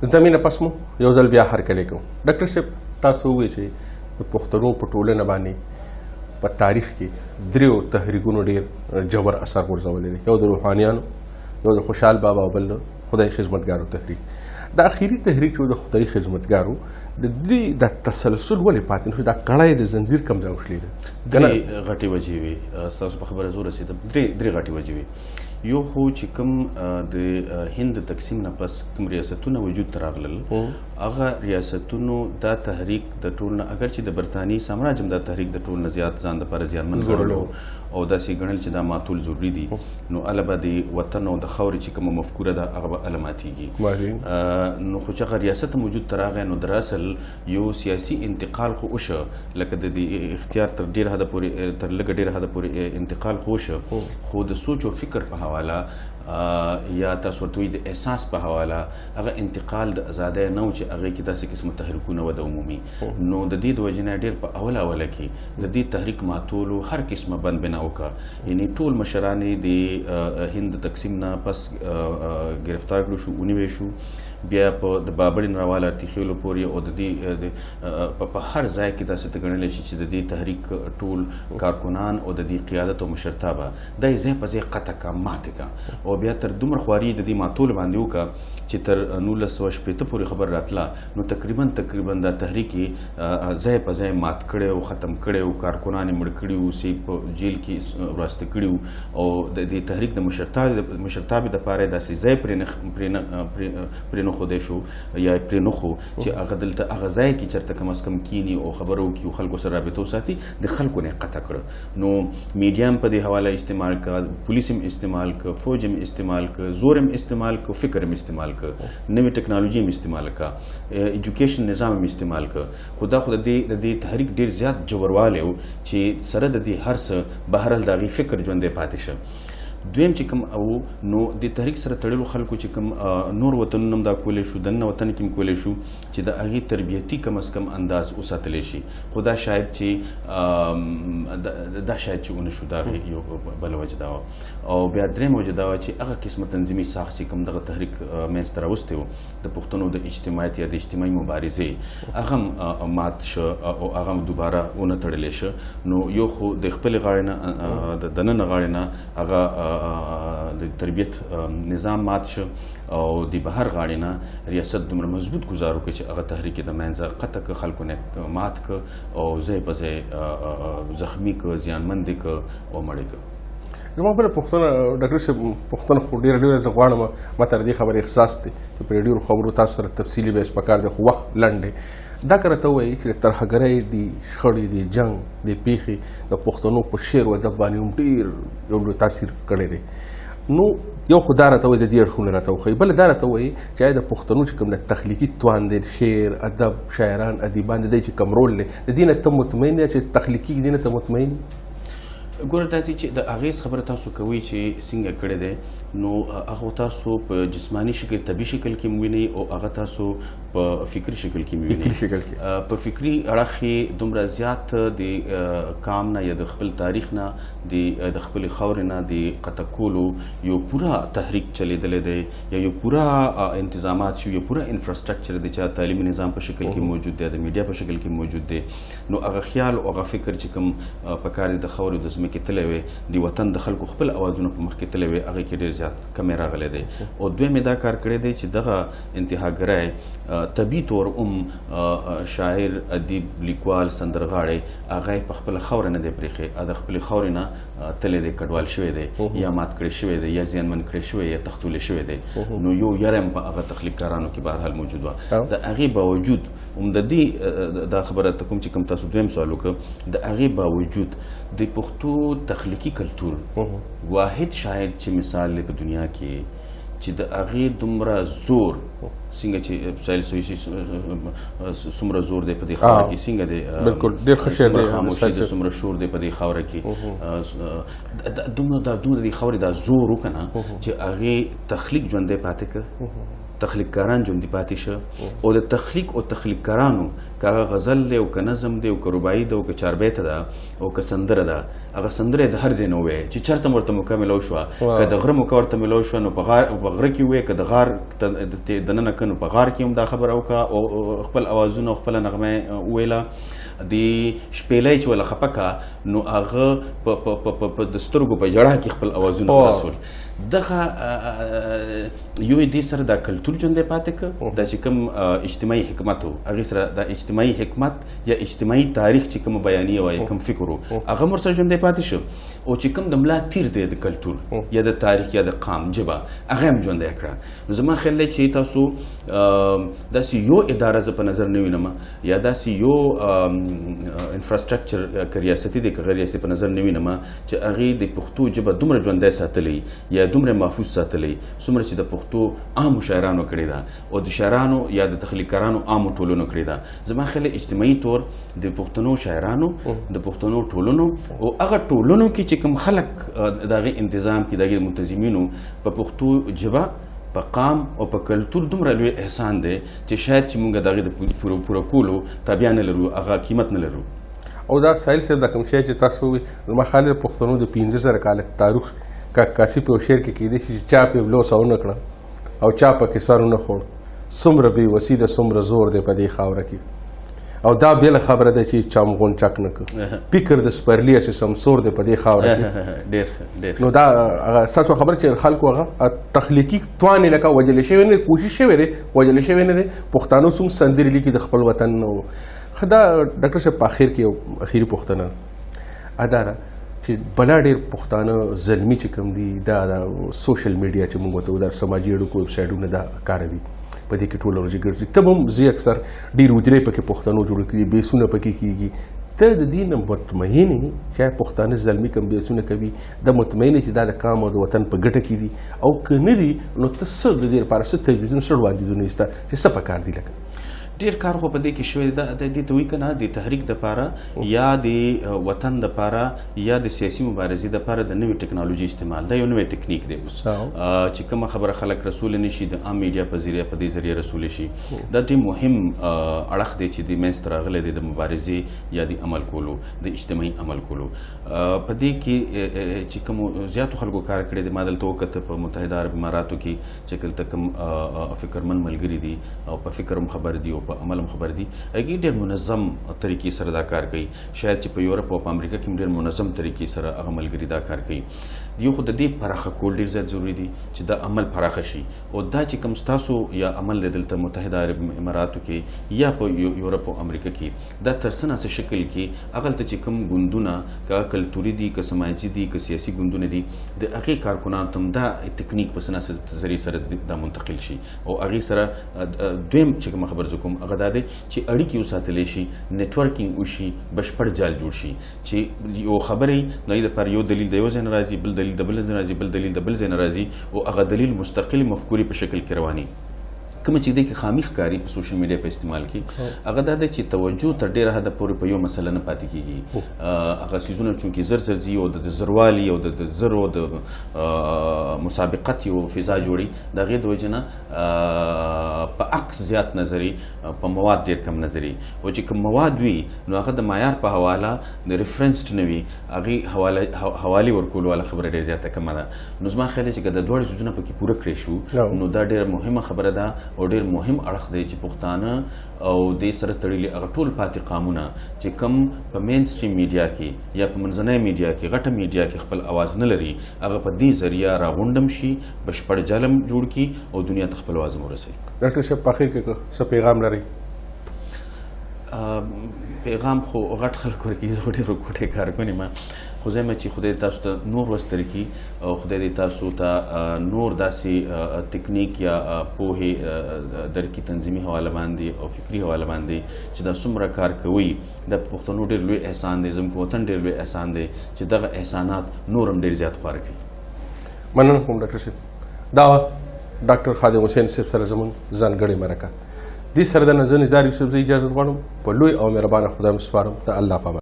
د دمې نه پس مو یو ځل بیا هرکلی کوم. ډاکټر صاحب، تاسو ووایئ چې د پښتنو په ټولنه باندې په تاریخ کې دریو تحریکونو ډېر جبر اثر غورځولی دی، یو د روحانیانو، یو د خوشحال بابا او بل د خدای خدمتګارو تحریک. د اخیری تحریک چې د خدای خدمتګارو د دې د تسلسل ولې پاتې نه شو؟ دا کړی د زنځیر کم ځای وشلېده؟ درې غټې وجې وې، ستاسو په خبره زه ورسېدم. درې غټې وجې وې. یو خو چې کوم د هند د تقسیم نه پس کوم ریاستونه وجود ته راغلل، هغه ریاستونو دا تحریک د ټول نه، اګر چې د برتانیې سامراج هم دا تحریک د ټول نه زیات ځان دپاره زیانمن ګڼلو او داسې ګڼل چې دا ماتول ضروري دي، نو هله به د وطن او د خاورې چې کومه مفکوره ده هغه به هله ماتېږي. نو خو چې هغه ریاست هم وجود ته راغی، نو در اصل یو سیاسي انتقال خو وشو، لکه د دې اختیار تر ډېره حده پورې، تر لږه ډېره حده پورې انتقال خو وشو، خو د سوچ او فکر په حواله یا تاسو ورته وایي د احساس په حواله هغه انتقال د ازادۍ نه و چې هغې کې داسې قسمه تحریکونه وده ومومي. نو د دې د وجې نه ډېر په اوله اوله کې د دې تحریک ماتولو هر قسمه بند بنا وکړه، یعنی ټول مشران یې د هند د تقسیم نه پس ګرفتار کړو شو، ونیوی شو، بیا په د بابړې نه راواله ارتخیلو پورې او د دې په هر ځای کې داسې ته ګڼلی شي چې د دې تحریک ټول کارکنان او د دې قیادت او مشرتابه دا یې ځای په ځای قطع کا، ماتې کا، او بیا تر دومره خواري د دې ماتولو باندې وکړه چې تر 1960 پورې خبر راتله، نو تقریباً دا تحریک یې ځای په ځای مات کړی او ختم کړی او کارکنان یې مړ کړي وو، څه په جیل کې وراسته کړي وو، او د دې تحریک د مشرتابې دپاره یې داسې ځای پرې نه ښودی شو یا یې پرې نه ښو چې هغه دلته هغه ځای کې چېرته کم از کم کیني او خبرو وکړي او خلکو سره رابطه وساتي، د خلکو نه یې قطع کړه. نو میډیا هم په دې حواله استعمال کړه، پولیس هم استعمال کړه، فوج هم استعمال کړه، زور هم استعمال کړه، فکر هم استعمال کړه، نوې ټکنالوژي هم استعمال کړه، ایجوکیشن نظام هم استعمال کړه. خو دا خو د دې تحریک ډېر زیات جوروالی و چې سره د دې هر څه بهرحال د هغې فکر ژوندی پاتې شه. دویم چې کوم او نو د تحریک سره تړلو خلکو چې کوم نور وطنونه هم دا کولی شو، دننه وطن کې هم کولی شو چې د هغې تربیتي کم از کم انداز وساتلی شي، خو دا شاید چې دا شاید چې ونه شو، دا یو بله وجه دا وه. او بیا درېیمه وجه دا وه چې هغه قسمه تنظیمي ساخت چې کوم دغه تحریک منځته راوستی و د پښتنو د اجتماعیت یا د اجتماعي مبارزې، هغه هم مات شو او هغه هم دوباره ونه تړلی شو. نو یو خو د خپلې غاړې نه، د دننه غاړې نه هغه د تربیت نظام مات شو، او د بهر غاړې نه ریاست دومره مضبوط ګزار وکړ چې هغه تحریک یې د منځه قطع کړ، خلکو نه مات کړ او ځای په ځای زخمی کړ، زیانمند یې کړ او مړ یې کړ. زما بله پوښتنه ډاکټر صاحب، پوښتنه خو ډېره لویه زه غواړم، ما ته د دې خبرې احساس دی چې پر ډېرو خبرو تاسو سره تفصیلي بحث پکار دی، خو وخت لنډ دی. دا که راته ووایي چې د ترهګرۍ د شخړې د جنګ د پېښې د پښتنو په شعر و ادب باندې هم ډېر یو لوی تاثیر کړی دی، نو یو خو دا راته ووایي، د دې اړخونه راته وښیي، بله دا راته ووایي چې آیا د پښتنو چې کوم د تخلیقي توان دی، شعر، ادب، شاعران، ادیبان، د دې چې کوم رول دی، د دې نه ته مطمئن یې چې تخلیقي دې نه ته مطمئن یې؟ ګوره، دا چې د اغېز خبره تاسو کوئ چې څنګه کړی دی، نو هغه تاسو په جسماني شکل، طبیعي شکل کې هم وینئ او هغه تاسو په فکري شکل کې هم وینئ. فکري شکل کې. په فکري اړخ یې دومره زیات د کام نه یا د خپل تاریخ نه، د خپلې خاورې نه د قطع کولو یو پوره تحریک چلېدلی دی، یا یو پوره انتظامات شوي، یو پوره انفراسټرکچر دی چې تعلیمي نظام په شکل کې موجود دی، د میډیا په شکل کې موجود دی. نو هغه خیال او هغه فکر چې کوم، په کار دی د خاورې د ځمکې تللی وي، د وطن د خلکو خپل اوازونه په مخ کې تللی وي، هغې کې ډېر زیات کمی راغلی دی. او دویم یې دا کار کړی دی چې دغه انتهاګری، طبیعي طور هم، شاعر، ادیب، لیکوال، سندرغاړی، هغه یې په خپله خاوره نه دی پرېښی، هغه د خپلې خاورې نه، تللی دی، کډوال شوی دی، یا مات کړی شوی دی، یا زیانمن کړی شوی، یا تښتولی شوی دی. نو یو یره هم په هغه تخلیقکارانو کې بهرحال موجود وه. د هغې باوجود هم د دې، دا خبره ته کوم چې کوم تاسو دویم سوال وکړ، د هغې باوجود د پښتو تخلیقي کلتور واحد شاید چې مثال دی په دنیا کې چې د هغې دومره زور، څنګه چې ساحل سویسي څومره زور دی په دې خاوره کې، څنګه دی، بالکل، ډېر ښه شعر څومره دی، خاموشي ساحل ده، صاحب. څومره شور دی په دې خاوره کې، دومره دا دومره د دې خاورې دا زور وکنه چې هغې تخلیق ژوندی پاتې کړ. تخلیقکاران ژوندي پاتې شه او د تخلیق او تخلیقکارانو که هغه غزل دی او که نظم دی او که رباعي ده او که چاربیته ده او که سندره ده، هغه سندره د هر ځای نه ووایي چې چېرته هم ورته موقع میلاو شوه، که د غره موقع ورته میلاو شوه نو په غره کې ووایي، که د غار دننه که نو په غار کې هم دا خبره وکړه او خپل اوازونه او خپله نغمه یې وویله. د شپېلۍ چې وله خپه که نو هغه په د سترګو په ژړا کې خپل اوازونه ورسول. دغه یو دې سره دا کلتور ژوندی پاتې که، دا چې کوم اجتماعي حکمت و هغې سره دا اجتماعي حکمت یا اجتماعي تاریخ چې کوم بیانیه وه یا کوم فکر و هغه هم ورسره ژوندی پاتې شو، او چې کوم د ملا تیر دی د کلتور یا د تاریخ یا د قام ژبه هغه هم ژوندی کړه. نو زما خیال دی چې تاسو داسې یو اداره زه په نظر نه وینم یا داسې یو انفراسټرکچر که ریاستي دی که غیر ریاستي په نظر نه وینم چې هغې د پښتو ژبه دومره ژوندی ساتلی یا دومره محفوظ ساتلی څومره چې د پښتو عامو شاعرانو کړې ده او د شاعرانو یا د تخلیقکارانو عامو ټولنو کړې ده. زما خیال اجتماعي طور د پښتنو شاعرانو، د پښتنو ټولنو او هغه ټولنو کې چې کوم خلک د هغې انتظام کې د هغې منتظمینو په پښتو ژبه په قام او په کلتور دومره لوی احسان دی چې شاید چې موږ د هغې د پوره کولو تابیا نه لرو، هغه قیمت نه لرو. او دا ساحل صاحب دا کوم شی چې تاسو ووایئ، زما خیال دی پښتنو د 5000 کاله تاریخ کاسي په شعر کې کېدای شي چې چا پې لوسه ونه کړه او چا پکې سر ونه خوړ، څومره بې وسي ده، څومره زور دی په دې خاوره کې. او دا بېله خبره ده چې چا مو غونچک نه کړ، فکر د سپرلي هسې سمسور دی په دې خاوره کې. ډېر ښه، ډېر ښه. نو دا هغه ستاسو خبره چې خلکو هغه تخلیقي توان یې لکه وژل شوی نه دی، کوشش شوی دی وژل شوی نه دی. پښتانه څومره سندرې لیکي د خپل وطن. نو ښه، دا ډاکټر صاحب په اخر کې یو اخري پوښتنه اداره چې بلا ډېر پښتانه زلمي چې کوم دي دا د سوشل میډیا چې موږ ورته وایو، دا سماجي اړیکو ویبسایټونه دا کاروي، په دې کې ټوله ورځ ګرځي. ته به هم ځې اکثر ډېر حجرې پکې پښتنو جوړې کړي، بیسونه پکې کېږي. ته د دې نه مطمئن یې چې آیا پښتانه زلمي کوم بیسونه کوي، دا مطمئن یې چې دا د قام او د وطن په ګټه کې دي، او که نه دي نو ته څه د دې لپاره څه تجویزونه څه وړاندیزونه یې ستا چې څه پکار دي؟ لکه ډېر کار خو په دې کې شوی دی، دا د دې ته وایي که نه د تحریک دپاره یا د وطن دپاره یا د سیاسي مبارزې دپاره د نوې ټکنالوژي استعمال، دا یو نوی تکنیک دی اوس چې کومه خبره خلک رسولی نه شي د عام میډیا په ذریعه په دې ذریعه رسولی شي. دا ډېر مهم اړخ دی چې د منځ ته راغلی دی د مبارزې یا د عمل کولو، د اجتماعي عمل کولو. په دې کې چې کومو زیاتو خلکو کار کړی دی، ما دلته وکته په متحده عرب اماراتو کې چې دلته کوم فکرمن ملګري دي او په فکر هم خبر دي او په عمل هم خبر دي، هغې ډېر منظم طریقې سره دا کار کوي. شاید چې په یورپ او په امریکا کې هم ډېر منظم طریقې سره هغه ملګري دا کار کوي. یو خو د دې پراخه کول ډېر زیات ضروري دي چې دا عمل پراخه شي، او دا چې کوم ستاسو یا عمل دی دلته متحده عرب اماراتو کې یا په یورپ او امریکا کې، دا تر څه ناڅه شکل کې هغلته چې کوم ګوندونه که کلتوري دي که سماجي دي که سیاسي ګوندونه دي، د هغې کارکنانو ته هم دا تکنیک په څه ناڅه ذریعې سره دا منتقل شي. او هغې سره دویم چې کومه خبره زه کوم هغه دا دی چې اړیکې وساتلی شي، نټورکینګ وشي، بشپړ جال جوړ شي چې یو خبرې نو یې دپاره یو دلیل د یو ځای نه راځي، بل دلیل د بل ځای نه راځي، بل دلیل د بل ځای نه راځي، او هغه دلیل مستقل مفکورې په شکل کې رواني. کومه چې دې کې خامي ښکاري په سوشل میډیا په استعمال کې، هغه دا ده چې توجه تر ډېره حده پورې په یو مسله نه پاتې کېږي. هغه څیزونه چونکې زر زر ځي او د زروالي او د زرو د مسابقت یو فضا جوړي، د هغې د وجې نه په عکس زیات نظري، په مواد ډېر کم نظري. او چې کوم مواد وي نو هغه د معیار په حواله د ریفرنسډ نه وي، هغې حوالې ورکولو والا خبره ډېر زیاته کمه ده. نو زما خیال دی چې که د دواړو څیزونه پکې پوره کړی شو نو دا ډېره مهمه خبره ده او ډېر مهم اړخ دی چې پښتانه او دې سره تړلي هغه ټول پاتې قامونه چې کوم په مین سټریم میډیا کې یا په منځنۍ میډیا کې غټه میډیا کې خپل اواز نه لري، هغه په دې ذریعه راغونډم شي، بشپړ جلم جوړ کړي او دنیا ته خپل اواز هم ورسوي. ډاکټر صاحب په اخر کې څه پیغام لرئ؟ پیغام خو غټ خلک ورکوي، زه خو ډېر کوټې کار کوم یم، خو زه یم چې خدای تاسو ته نور ورځ ترکي او خدای دې تاسو ته نور داسې تکنیک یا پوهې درکړي تنظیمي حواله باندې او فکري حواله باندې چې دا څومره کار کوي. دا په پښتنو ډېر لوی احسان دی، زموږ په وطن ډېر لوی احسان دی چې دغه احسانات نور هم ډېر زیات خواره کوي. مننه کوم ډاکټر صاحب. دا ډاکټر خادم حسین صاحب سره زموږ ځانګړې مرکه. دې سره د نظر نظار یوسفزی اجازه غواړم. په لوی او مهربانه خدای مو سپارم. د الله په امان.